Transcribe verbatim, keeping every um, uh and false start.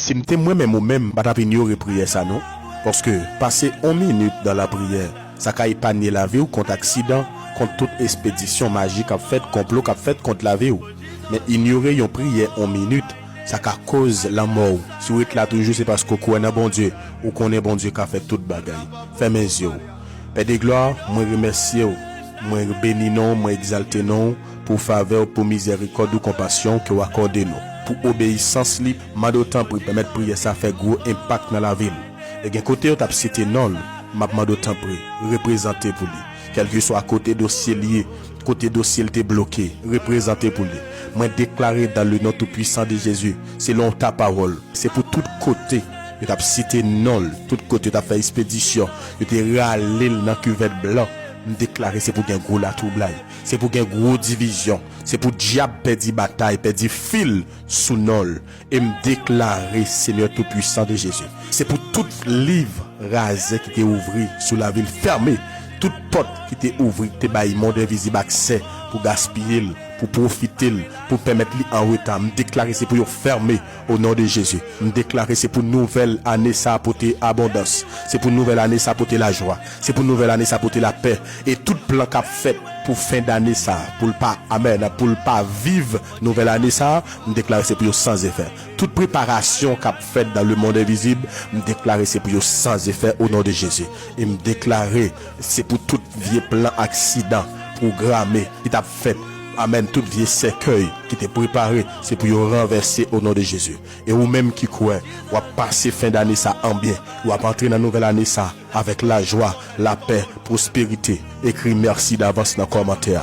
Si m te mwen menm ou menm, m pa t ap inyore priyè sa non. Paske pase yon minit dan lapriyè, sa ka epanye lavi w kont aksidan, kont tout espedisyon maji k ap fèt, konplo k ap fèt kont lavi w. Men inyore yon priyè yon minit, sa ka koz lanmò w. Si w ret la toujou, se paske w kwè nan Bondye, ou konnen Bondye ka fè tout bagay. Fèmen zye w. Pè de glwa, mwen remèsye w. Mwen beni non w, mwen egzalte non w pou favè w, pou mizèrikòd ou, konpasyon w ke w akòde nou. Pou obeyisans li, mande w tanpri pèmèt priyè sa fè gwo enpak nan lavi l. E gen kote yo t ap site non l, m ap mande w tanpri, reprezante pou li. Kèlkeswa kote dosye l ye, kote dosye l te bloke, reprezante pou li. Mwen deklare dans le nom tout puissant de Jésus, selon ta pawòl, se pou tout kote yo t ap site non l, tout kote yo t ap fè espedisyon, yo te rale l nan kivèt blan, m deklare se pou gen gwo latwoublay, se pou gen gwo divizyon, se pou dyab pèdi batay, pèdi fil sou non l. E m deklare, Senyè Toupwisan de Jezi, se pou tout liv razè ki te ouvri sou lavi l fèmen, tout pòt ki te ouvri, ki te bay mond envizib aksè pou gaspiye l, pou pwofite l, pou pèmèt li an reta. M deklare se pou yo fèmen o non de Jezi. M deklare se pou nouvèl ane sa a pote abondans. Se pou nouvèl ane sa a pote lajwa. Se pou nouvèl ane sa a pote lapè. E tout plan k ap fèt pou fen dane sa a, pou l pa, amèn, pou l pa viv nouvèl ane sa a, m deklare se pou yo san efè. Tout preparasyon k ap fèt dans le monde invisible, m deklare se pou yo san efè o non de Jezi. E m deklare se pou tout vye plan aksidan pwograme ki t ap fèt, amèn, tout vye sèkèy ki te prepare, se pou yo ranvèse o non de Jezi. E ou menm ki kwè, w ap pase fen dane sa an byen, w ap antre nan nouvèl ane sa avèk lajwa, lapè, pwosperite. Ekri mèsi davans nan kòmantè a.